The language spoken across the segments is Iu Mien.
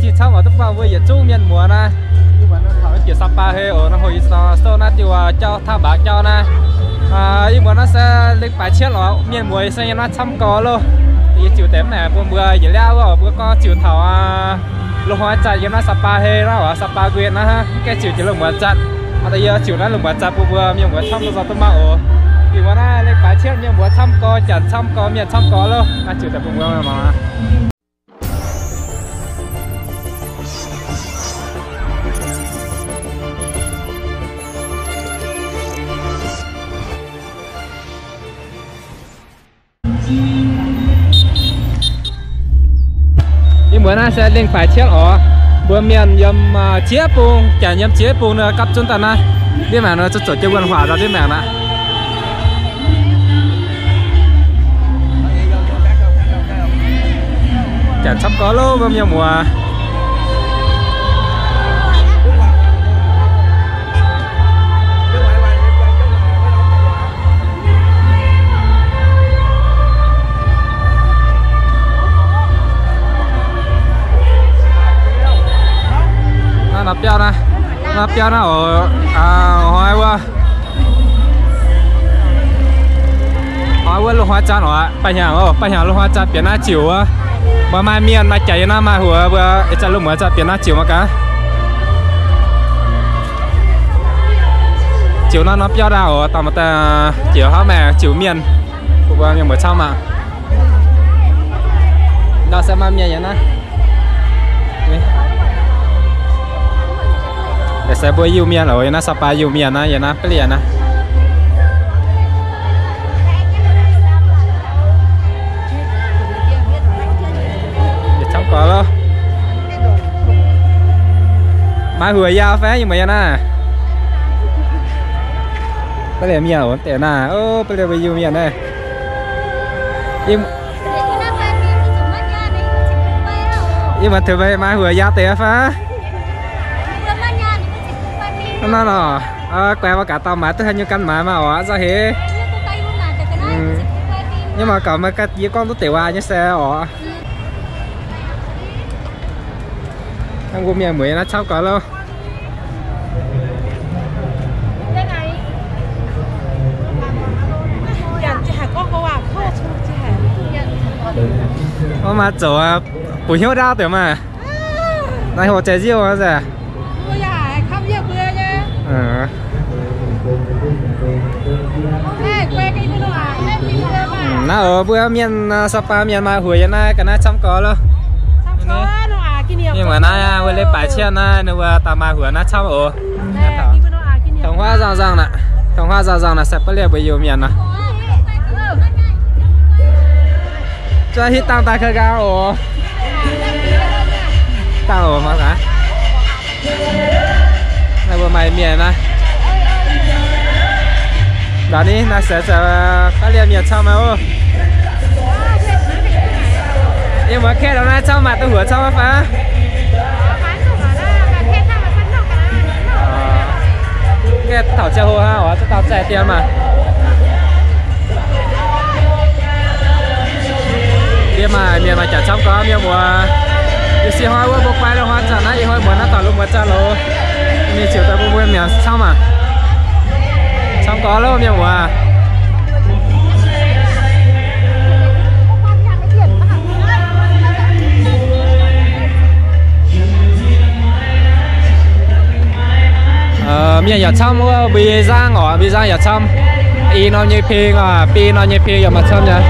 Zinh camv oc, duqv buangh mbuo yietc zungv mienh muoz naaiv. Ih muonz naaiv taux jiex Sapa hei oc, naaiv hoqc yie sou naaiv diuh jauv, taux mbaaux jauv naaiv. Ih muonz naaiv se lengh baaix cietv oc, mienh muoz se yiem naaiv camv gau loh. Yie ziux deix mv naaic bun mbuo yietc liaav wuov, mbuo gorngv ziux taux loz-hnoi zatc yiem naaiv Sapa hei naaiv oc, Sapa nquin naaiv, mv gaengh ziux jiex loz-muonz zatc. Da'yie ziux naaiv loz-muonz zatc bun mbuo mienh muoz camv gau duqv mangc oc. Ih muonz naaiv lengh baaix cietv mienh muoz camv gau, janx camv gau, mienh camv gau loh. Naaiv ziux deix bun mbuo mangc. Ih muonz naaiv se lengh baaix cietv oc. Mbuo mienh yiem ziex bung, janx yiem ziex bung nor gapv zunv daaih naaiv. Ndiev maengc nor zuqc zoux jienv wuonh huaac nor ndiev maengc aqv. Janx camv gau loh, mbuo mienh muoz. Naaiv nor biauv naaiv, nor biauv naaiv oc, hnoi wuov, hnoi wuov loz-hnoi zanc oc, ba'hnyangx oc, ba'hnyangx loz-hnoi zanc bieqc naaiv ziouc wuov, mbuo maaih mienh maaih jaax yiem naaiv maaih huox, mbuo ih zanc loz-hnoi zanc bieqc naaiv ziouc mangc gaax. Ziouc naaiv nor biauv ndaangc oc, dangh maaih daaih ziouc hnangv maengx ziouc mienh, mbuo mienh muoz camv aqv. Ndau se maaih mienh yiem naaiv. Yaac se mbuo Iu-Mienh oc, yiem naaiv Sapa Iu-Mienh naaiv, yiem naaiv Beliv naaiv. Camv gau loh. Maaih huox yaau fai yie muoz yiem naaiv? Beliv mienh oc, deix naaiv, o, beliv mbuo Iu-Mienh naaiv. Ih muonz taux maaih huox yaau deix fai? Naaiv nor, guaix mbuo gaax dauh maaiz duqv haaix nyungc ganh maaiz maah oc, za'gengh. Ih muonz gaax meih ganh yie gorngv duqv deix waac nyei se oc. Hnangv mbuo mienh muoz naaiv camv gau loh. Mv maaih zoux, bungx hnyouv ndaauv deix maah. Naaiv hoc jai nziouv aqv. Naaiv oc, mbuo mienh Sapa mienh maaih huox yiem naaiv ga'naaiv camv gau loh. Mienh muoz naaiv, wuov leiz-baaix cietv naaiv, ninh mbuo daaih maaih huox naaiv camv oc. Tongx huaav nzangc-nzangc naaic, tongx huaav nzangc-nzangc naaic se ba'lieqv mbuo Iu-Mienh nor. Zuov hitv dangh daaih kouv nqaang oc. Dangh oc, mangc gaax. Naaiv mbuo maaih mienh naaiv. Ndau ni naaiv se ba'lieqv mienh camv maiv oc. Yie muoz kaeqv lorz naaiv camv maaih duqv huox camv maiv fai? Gaeqv taux ziangh hoc hnangv oc, zungv dauh zaih dien maah. Ndiev maaih mienh maaih jaax camv gau mienh muoz. Ih sieqv hnoi wuov mbuo guai loz-hnoi zanc naaiv, ih hnoi muonz naaiv taux loz-muonz zanc loh. Ninh ziouc daaih mbuo mbuo mienh camv maah. Camv gau loh mienh muoz. Mienh yaac camv wuov, mbuo nzangv oc, mbuo nzangv yaac camv. Ih norm nyei ping oc, bih norm nyei ping yaac maaih camv nyei.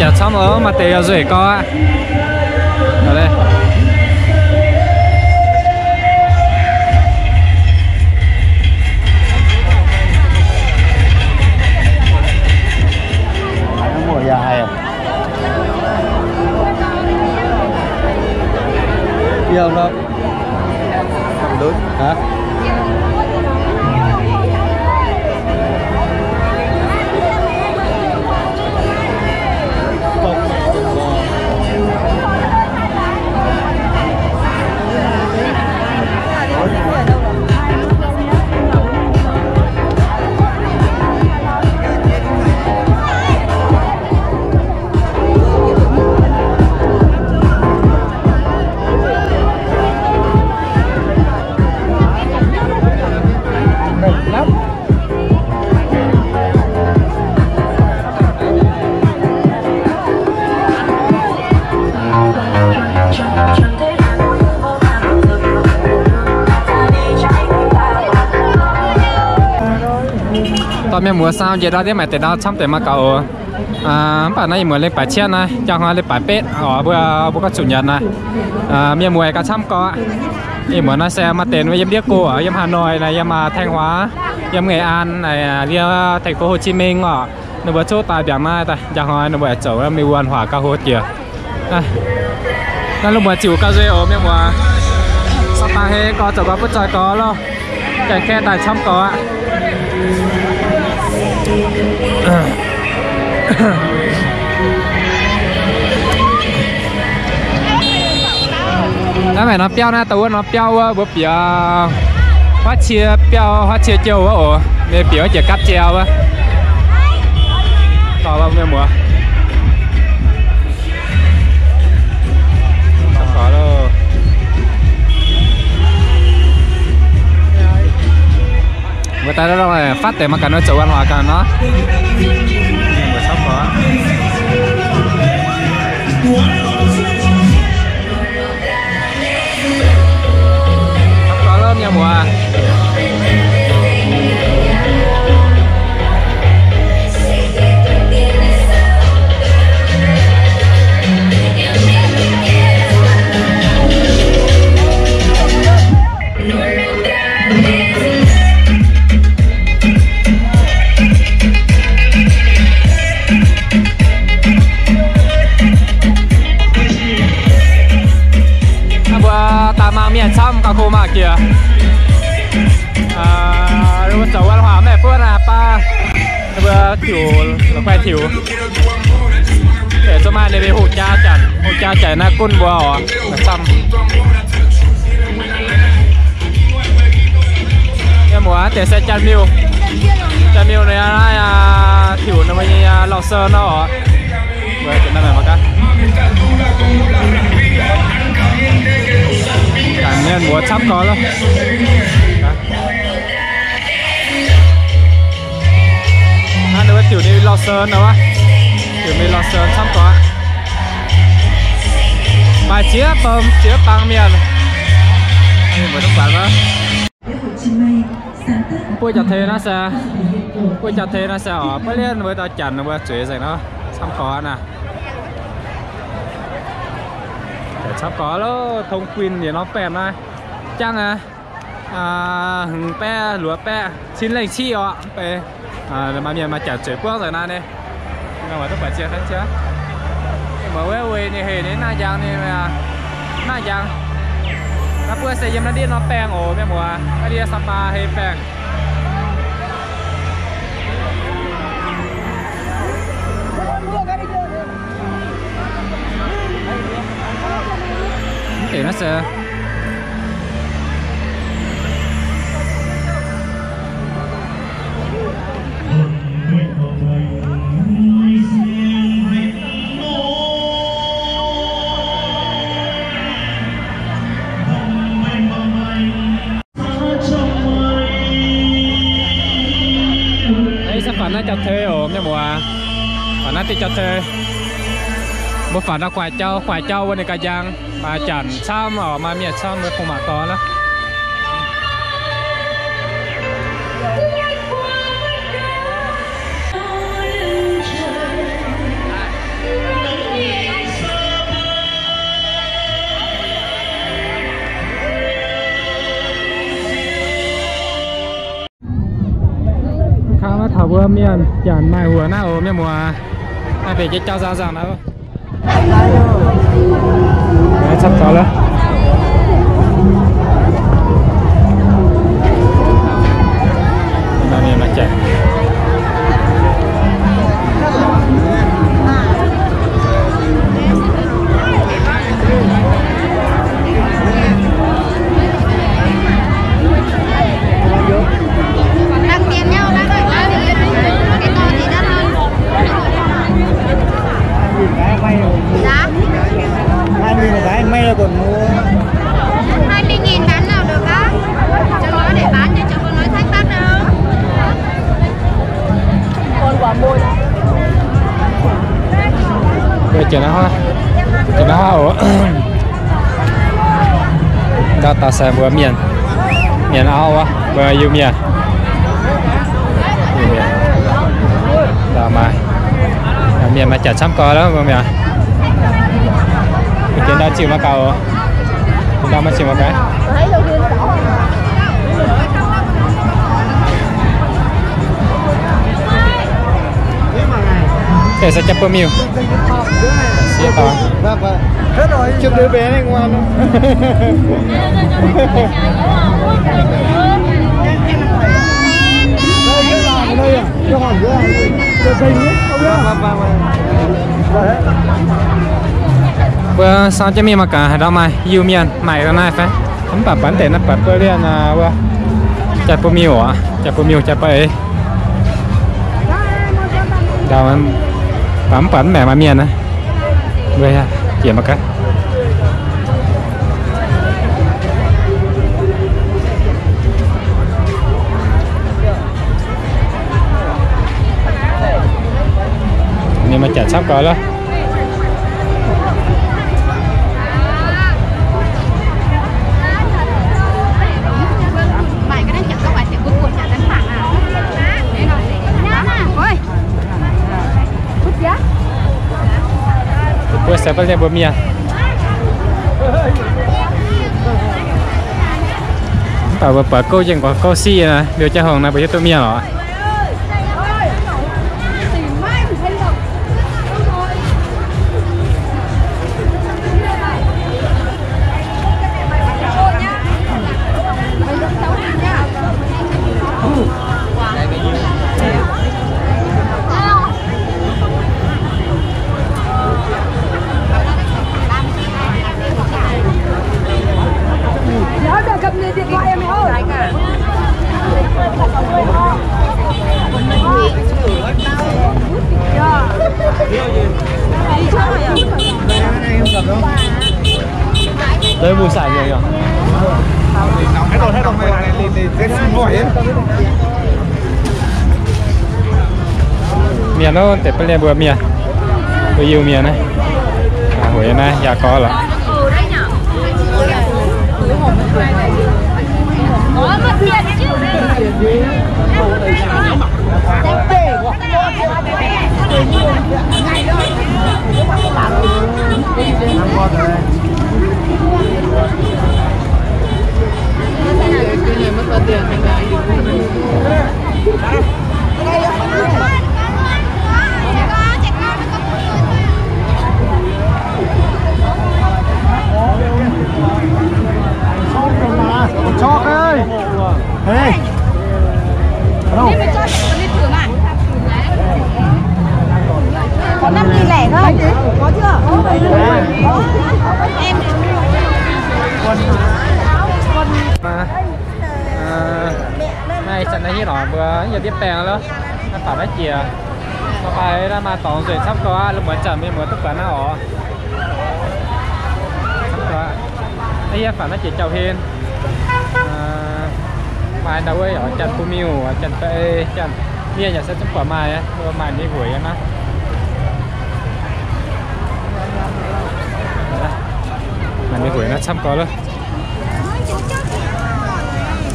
Jaax camv oc, maaih deix yaac nzueic gau aqv. Dorh mienh muoz saau njiec ndau ndiev maaih deix ndau camv deix mangc gaax oc. Mv baac naaiv ih muonz lengh baeqc cietv naaiv, jaa hnoi lengh baeqc betv oc, mbuo, mbuo gorngv zuqc nyanc naaiv. Mienh muoz gauh camv gau aqv. Ih muonz naaiv se maaih deix yiem ndiev go, yiem Hà Nội naaic, yiem Thanh Hóa, yiem Nghệ An naaic, yiem thành phố Hồ Chí Minh oc. Ninh mbuo cuotv daaih mbiaangx naaiv, jaa hnoi ninh mbuo aengx zoux mingh wuonh huaac gauh hlo diex. Naaiv lungh muonz ziouc gauh nzueic oc mienh muoz. Saax dangh hei gau, zoux gau butv zoih gau loh. Janx-kaeqv daaih camv gau aqv. Naaiv maaih norm biauv naaiv, dongh wuov norm biauv wuov mbuo bieqc huaav cie biauv, huaav cie jouh wuov oc. Ninh bieqc wuov jiex gapv jaa wuov. Dorh mienh muoz. Mbuo daaih lorqc, fatv deix mangc gaax nor, zoux văn hóa gaax nor. Naaiv mbuo daaih mangc mienh camv gauh kuh mangc jiex. Mbuo zoux văn hóa mv buonv naaiv baav, mbuo tiuc la'guaih tiuc. Deix zuqc maaih ninh mbuo hungh jaa janx, hungh jaa janx naaiv gunv mbuo oc, camv. Mienh muoz, deix se janx-miuh, janx-miuh naaiv, tiuc ninh mbuo nyei lorh sou nor oc. Ganh mienh muoz camv gau loh. Naaiv ninh mbuo tiuc ninh lorh sou nor wuov, tiuc ninh lorh sou camv gau aqv. Maaih ziex bom ziex bang mienh. Mbuo jaax tei naaiv se, mbuo jaax tei naaiv se oc, baav lienh mbuo dau janx mbuo zueiz nzengc nor, camv gau aqv naaiv. Camv gau loh, tong guin yietc norm baeqv naaiv, jangv aqv. Hmz baeqv, luoqc baeqv, cin lengh ciqv oc. Mv baac maaih mienh maaih janx zueiz buangv nzengc naaiv nyei. Mbuo duqv buatc jiex hnangv jiex. Mienh muoz, weic ninh hec ninh naaiv njang, ninh naaiv njang. Naaiv buov se yiem naaiv ndiev norm baengh oc mienh muoz, naaiv ndiev Sapa hei baengh. Mv deix naaiv se Ih zanc faaux naaiv jauv-teu oc mienh muoz. Faaux naaiv diuh jauv-teu. Mbuo faaux ndau guaix jauv, guaix jauv wuov ninh gauh njang. Maaih janx camv oc, maaih mienh camv, mbuo kungx mangc gaax aqv. Mbuo mienh janc maaih huoc naaiv oc, mienh muoz. Naaiv benx jiex jauv nzangc nzangc naaiv. Camv gaux lov. Hai mươi một cái, may là còn mua. Hai mươi nghìn bán nào được á? Chúng nó để bán cho chúng nó nói thách tắt đâu. Ôi, chiều nó hoa. Chiều nó hoa ổ. Ndau taux sai mbuo mienh, mienh auv wuov, mbuo Iu-Mienh. Iu-Mienh. Ndau maaih, mienh maaih jaax camv gau lov mbuo mienh. Mbuo jiex ndau ziux mangc gaax oc. Ndau maaih ziux mangc gaax. Deix se jaa-bou-miuh. Sieqv dau. Mbuo sau jienv mingh mangc gaax haaix ndau maaih Iu-Mienh maaic daaih naaiv fai? Mv baac buatc deix naaiv buatc buo lienh wuov, jaa-bou-miuh oc, jaa-bou-miuh, jaa-bou-eix. Ndau, mv baac mv buatc mv maengc maaih mienh naaiv. Mbuo jiex mangc gaax. Ninh maaih jaax camv gau lov. Mbuo se baav lienh mbuo mienh. Mv baac mbuo buatc gouv nzengc, buatc gouv siqv naaiv, liuz jaa-hungh naaiv mbuo hiuv duqv mienh oc. Lưới mùi sản nhiều nhỉ? Mienh nor, deix baav lienh mbuo mienh, mbuo Iu-Mienh naaiv. Hueix naaiv yaac gorx lorqc. Chó ơi. Hey. Hello. Có năm nghìn lẻ thôi. Có chưa? Em. Naaiv zanc naaiv hitv oc, mbuo yiem ndiev baengh loh. Naaiv faatv naaiv jiex. Mv baac naaiv maaih dorngx nzueic camv gau aqv, lungh muonz zanc mienh muoz duqv buatc naaiv oc. Camv gau aqv. Naaiv yie faatv naaiv jiex jauv-hlen. Maaih ndau wuov oc, janx-bun-miuh, janx-baeqv, janx mienh yaac se zungv buatc maaih, maaih mingh hueix naaiv. Maaih mingh hueix naaiv camv gau loh.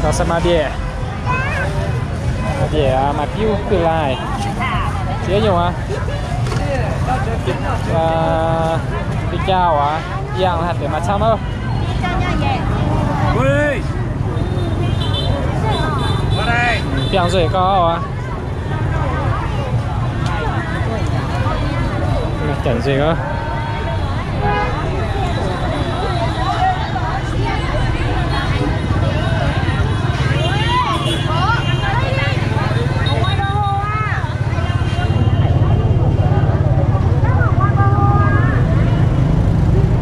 Gauh se maaih mbiec. Maaih mbiec, maaih biuv gux laaih. Ziex nyungc aqv. Biauv-jaa aqv, yangh haaix deix maaih camv oc. Biangh nzueic gau aqv. Janx nzengc oc.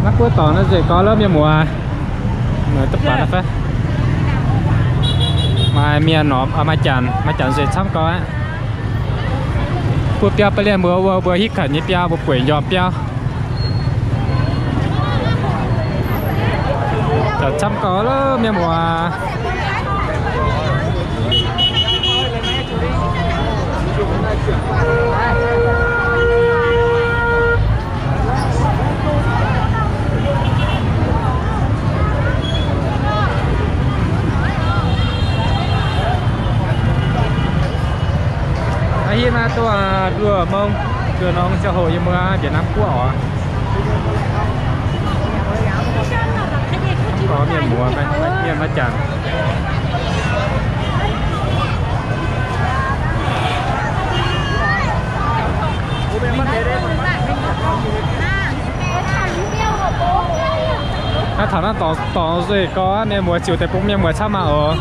Naaiv buov dorngx naaiv nzengc gorx lov mienh muoz. Maaih mienh nor, maaih janx, maaih janx nzengc camv gorx aqv. Buov biauv ba'lienh mbuo, mbuo, mbuo hitv kaux nyei biauv, mbuo bueix njormh biauv. Janx camv gorx lov mienh muoz. Aa, hiuv naaiv duqv luoqc mong, luoqc norm ziangh hoc yie mbuo Việt Nam guoqv oc. Gorx mienh muoz, mienh maiv janx. Naaiv taux naaiv dorngx, dorngx nzengc gorx, mienh muoz ziouc deix bung mienh muoz camv maah oc.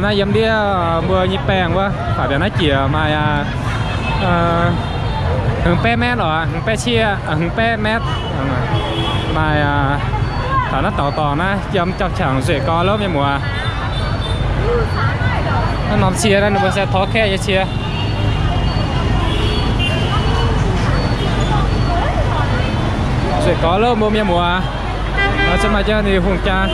Naaiv yiem ndiev mbuo nyei baengc wuov, faaux mbiaauc naaiv jiex maaih hmz baeqv mét oc, hmz baeqv ciev, hmz baeqv mét. Maaih taux naaiv dorngx dorngx naaiv yiem jauv-qangx nzengc gorx lov mienh muoz. Naaiv norm cie naaiv ninh mbuo se torv kaeqv nyei cie. Nzengc gorx lov mbuo mienh muoz. Maaih ziex maaih jauv ninh hungh jaa.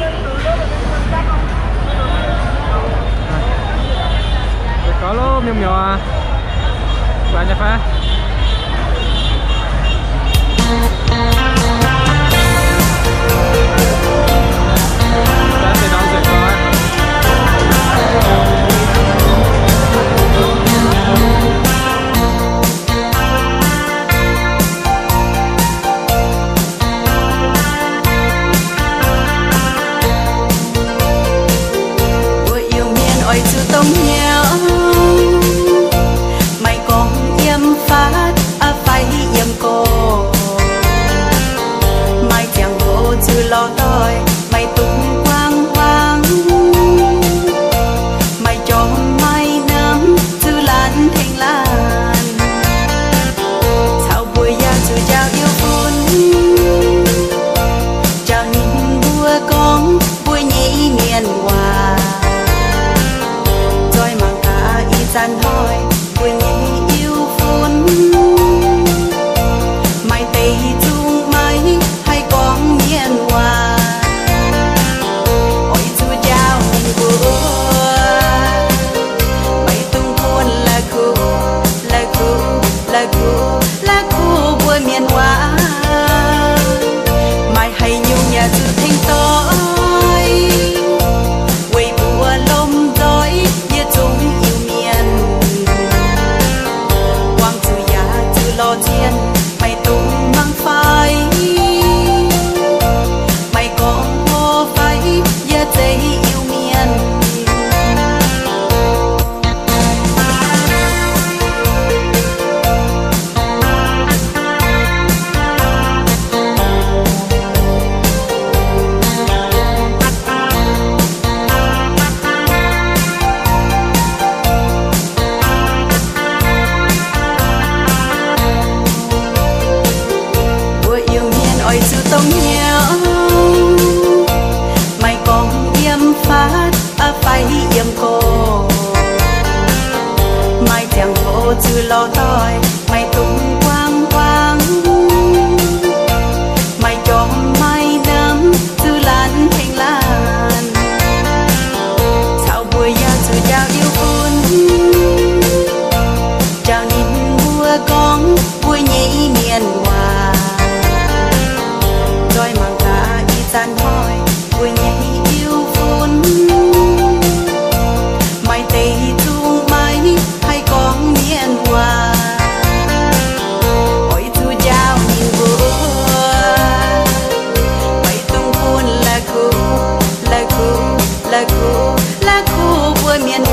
Nzengc gorx lov mienh muoz. Laaix nyei fai? Mbuo Iu-Mienh oix zuqc dongh hnyouv, maiv gorngv yiem faatv fai yiem gorx, maaih ziangh hoc zuqc lorz doic, maiv dungx guangc huaang, maiv jorm maiv namx zuqc laanh tengx laanh. Caux mbuo yaac zuqc njaaux Iu-Fun, njaaux ninh mbuo gorngv mbuo nyei mienh waac. Nzoih mangc gaax ih zanc hnoi mbuo nyei Iu-Fun maaih deix zungv maiv haih gorngv mienh waac. Oix zuqc njaaux ninh mbuo, maiv dungx bun la'kuqv, la'kuqv, la'kuqv, la'kuqv mbuo mienh waac. Maaih haaix nyungc yaac zuqc tengx doic, weic mbuo lomh nzoih yietc zungv Iu-Mienh. Wangc zuqc yaac zuqc lorz cien, maiv dungx mangc fai, maiv gorngv hlo fai, yie zeiz Iu-Mienh. Mbuo Iu-Mienh oix zuqc dongh hnyouv, maiv gorngv yiem faatv fai yiem gorx, maaih ziangh hoc zuqc lorz doic, maiv dungx guangc huaang, maiv jorm maiv namx zuqc laanh tengx laanh. Caux mbuo yaac zuqc njaaux Iu-Fun, njaaux ninh mbuo gorngv mbuo nyei mienh waac. Nzoih mangc gaax ih zanc hnoi mbuo nyei Iu-Fun maaih deix zungv maiv haih gorngv mienh waac. Oix zuqc njaaux ninh mbuo, maiv dungx bun la'kuqv, la'kuqv, la'kuqv, la'kuqv mbuo mienh